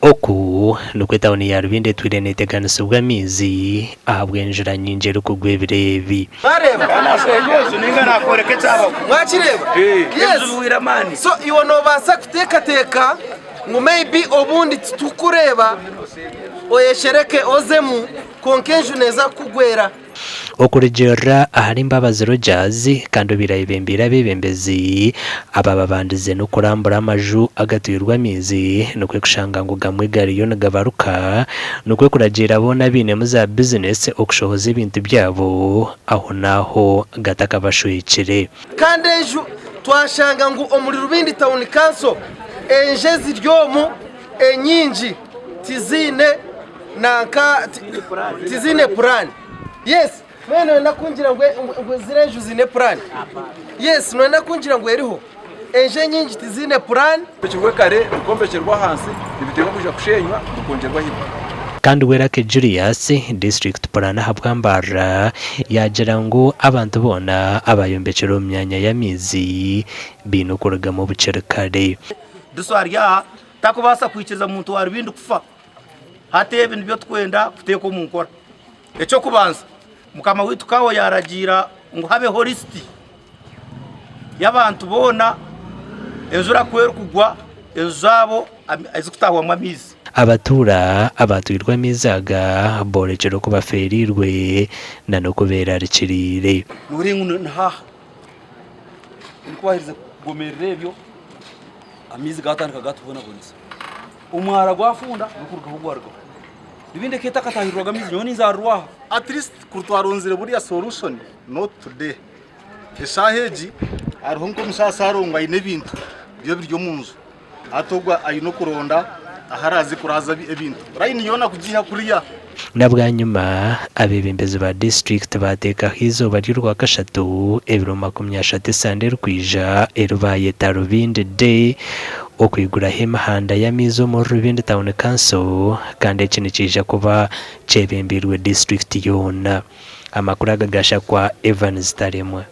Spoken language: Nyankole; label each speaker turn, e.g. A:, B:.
A: Oku nikwo etauni ya Rubindi etwire neteganisibwa amaizi ahabw'enjura nyingi erikugwa ebiro ebi.
B: Mwareeba? Mwakireeba? Yes. So iwe noobaasa kuteekateeka ngu maybe obundi titukureeba oyeshereke ozemu kwonka enju neeza kukugwera.
A: Okurugiirira ahari Mbabazi Rogers kandi obaire ayebembeire abeebembezi aba babandize n'okurambura amaju agatwirwe amaizi nikwo kushanga ngu gamwe gariyo nigabaruka nikwo kuragiira boona abainemu za bizinesi okushohoza ebintu byabo aho n'aho gatakabashwekire.
B: Kandi enju twashanga ngu omuri Rubindi Town Council enju eziri omu enyingi tiziine nanka tiziine puraani. Yes, mbwenu noyenda kungira ngu ngu ziri enju ziine puraani? Yes, noyenda kungira ngu eriho? Enju enyingi tiziine puraani.
C: Byombekirwe kare bikombekyerwa ahansi nibiteekwa kwija kushenywa bikongyerwa ahaiguru.
A: Kandi we Lucky Julius, District Puraana ahabwa Mbarara yaagira ngu abantu boona abayombekire omu myanya y'amaizi baine okurugamu bukiri kare.
D: Diso ari aha takubaasa kwikiriza muntu wa Rubindi kufa. Hati ebi nibyo tukwenda kuteeka omu nkora. Eky'okubanza, Mukama waitu Kawo yaaragiira ngu habeho lisiti y'abantu boona enjura ku erikugwa enju zaabo ezikutaahwamu amaizi.
A: Abatuura abaatwirwe amaizi aga boorekire oku bafeereirwe n'oku beerarikiriire.
E: Nooreeba ngu nihaaha ku baaherize kugomerera ebyo amaizi gaatandika gaatubonabonesa. Omwara gwafunda n'okurugaho gwarugaho. Ebindi eka etakatahirirwaga amaizi nyowe ninzarirwa aha.
F: At least kuri twaronzire buriya solution not today. Eshaaha egi hariho nk'omusaasi arongo aine ebintu bye biri omunju hati ogwo aine okuronda ahu araaze kuraaza ebintu. Line yoona kugiiha kuriya.
A: Na bwanyima, abeebembezi ba disiturikiti baateekaho eizooba ry'orwakashatu ebiro 30 esande erikwija eri baayeta Rubindi Day okwiguraho emihanda y'amaizi omuri Rubindi Town Council kandi eki nikiija kuba kyebembeirwe disiturikiti yoona. Amakuru aga gashakwa Evans Taremwa.